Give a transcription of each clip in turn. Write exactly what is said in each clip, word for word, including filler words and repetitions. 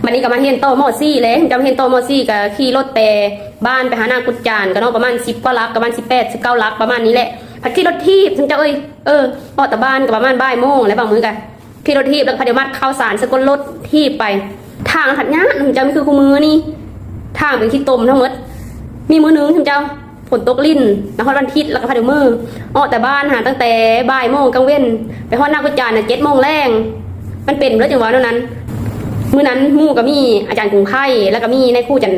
อันนี้ก็มาเฮียนต่อ ม.สี่ แล้ว เจ้ามาเฮียนต่อ ม.สี่ ก็ขี่รถแต่บ้านไปหานากุดจานก็เนาะ ประมาณสิบกว่าหลัก ประมาณสิบแปด สิบเก้าหลัก ประมาณนี้แหละ พัดขี่รถถีบ เจ้าเอ้ย เออ ออกแต่บ้านก็ประมาณบ่ายโมงแล้ว บางมื้อก็ขี่รถถีบ แล้วก็พัดเดี๋ยวมัดข้าวสารใส่ก้นรถถีบไป ทางพัดยาก เจ้า มันคือคู่มือนี่ ทางเป็นขี้ตมทั้งหมด มีมื้อหนึ่ง เจ้า ฝนตกลิ้น แล้วฮอดวันอาทิตย์ แล้วก็พัดเดี๋ยวมือ ออกแต่บ้านหาตั้งแต่บ่ายโมงกลางเว้น ไปฮอดนากุดจานน่ะ เจ็ดโมงแลง มันเป็นแล้วจังหวะนั้น มื้อนั้นหมู่ก็มีอาจารย์กรุงไพร แล้วก็มีนายครูจัน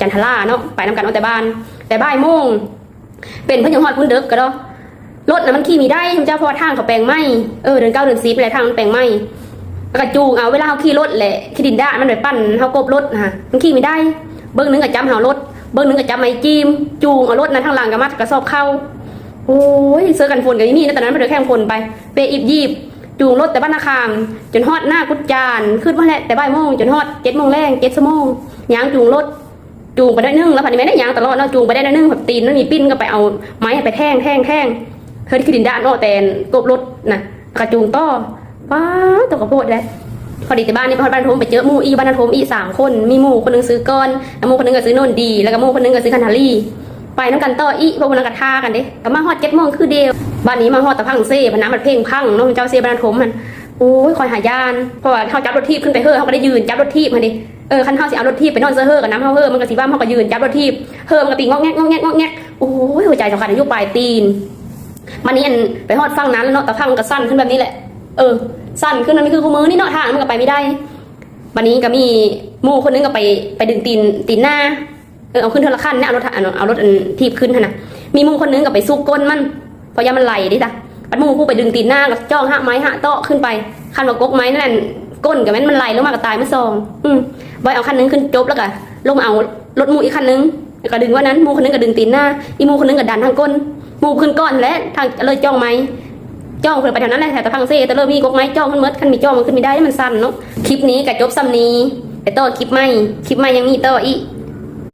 จันทราเนาะ ไปนำกันออกแต่บ้าน แต่บ่ายโมง เป็นเพิ่นยังฮอดพุ้นเดิกก็ดอ รถน่ะมันขี่มีได้ เจ้า เพราะว่าทางเขาแปลงใหม่ เออ เดือนเก้าเดือนสิบแหละ ทางมันแปลงใหม่ แล้วก็จูงเอา เวลาเขาขี่รถแหละ ขี้ดินดามันไปปั่นเขากบรถนะ มันขี่มีได้ เบิ่งหนึ่งก็จับเฮารถ เบิ่งหนึ่งก็จับไม้จีม จูงเอารถนั้นทางหลังก็มัดกระสอบเข้า โอ้ย เสื้อกันฝนก็มีนะ ตอนนั้นมันเดินแข่งฝนไป เปะอิบยีบ จูงรถแต่บ้านนาคาม จนฮอดนากุดจาน ขึ้นมาแหละ แต่บ่ายโมง จนฮอดเจ็ดโมงแลง เจ็ดชั่วโมง ย่างจูงรถ จูงไปได้หนึ่ง แล้วพัดนี่แม่ได้ย่างตลอดเนาะ จูงไปได้หนึ่ง พัดตีนมันมีปิ้นก็ไปเอาไม้ไปแทง แทง แทง เฮ้ย ขี้ดินดาเนาะ แต่กบรถนะ กระจูงต่อ ว้า ตกกระโพดเลย พอดีแต่บ้านนี่ไปฮอดบ้านโทม ไปเจอหมู่อีกบ้านโทมอีกสามคน มีหมู่คนหนึ่งซื้อกอน แล้วหมู่คนหนึ่งก็ซื้อนนดี แล้วก็หมู่คนหนึ่งก็ซื้อคันธาลี ไปนำกันต่ออีก พวกนั้นก็ท่ากันเด้ ก็มาฮอดเจ็ดโมงคือเดียว บ้านนี้มาฮอดตะพังเซ่ พะนะมันเพ่งพังเนาะ เจ้าเซ่บ้านโทมมัน โอ้ย คอยหายาน เพราะว่าเขาจับรถถีบขึ้นไปเฮ้อ เขาก็ได้ยืนจับรถถีบมาดิ เออ คันเขาสิเอารถถีบไปนอนเซอเฮ้อกับน้ำเขาเฮ้อ มันก็สิว่าเขาก็ยืนจับรถถีบ เฮ้อมันก็ตีงอกแงกงอกแงกงอกแงก โอ้ย หัวใจสำคัญอยู่ปลายตีน มันนี่อันไปฮอดฝั่งนั้นแล้วเนาะ แต่ฝั่งมันก็สั่นขึ้นแบบนี้แหละ เออ สั่นขึ้นมันไม่คือคู่มือนี่เนาะ ทางมันก็ไปไม่ได้ วันนี้ก็มีหมู่คนนึงก็ไป ไปดึงตีน ตีนหน้า เออ เอาขึ้นเทื่อละขั้นเนี่ย เอารถ เอารถอันถีบขึ้นหั่นนะ มีหมู่คนนึงก็ไปซุกก้นมัน เพราะย่านมันไหลเด้จ้ะ บัดหมู่ผู้ไปดึงตีนหน้าก็จ้องหาไม้หาเตาะขึ้นไป คันว่ากกไม้นั่นน่ะ ก้นก็แม่นมันไหลลงมาก็ตายมื้อสอง อืม บอยเอาคันนึงขึ้นจบแล้วก็ลงมาเอารถหมู่อีกคันนึง แล้วก็ดึงว่านั้น หมู่คนนึงก็ดึงตีนหน้า อีหมู่คนนึงก็ดันทางก้น หมู่ขึ้นก่อนแหละ ทางเลยจ้องไม้ จ้องเพิ่นไปแถวนั้นแหละ แถวตะพังเซ่ แต่เริ่มมีกกไม้จ้องมันหมด คันมีจ้องมันขึ้นไม่ได้ มันสั่นเนาะ คลิปนี้ก็จบส่ำนี้ ไปต่อคลิปใหม่ คลิปใหม่ยังมีต่ออีก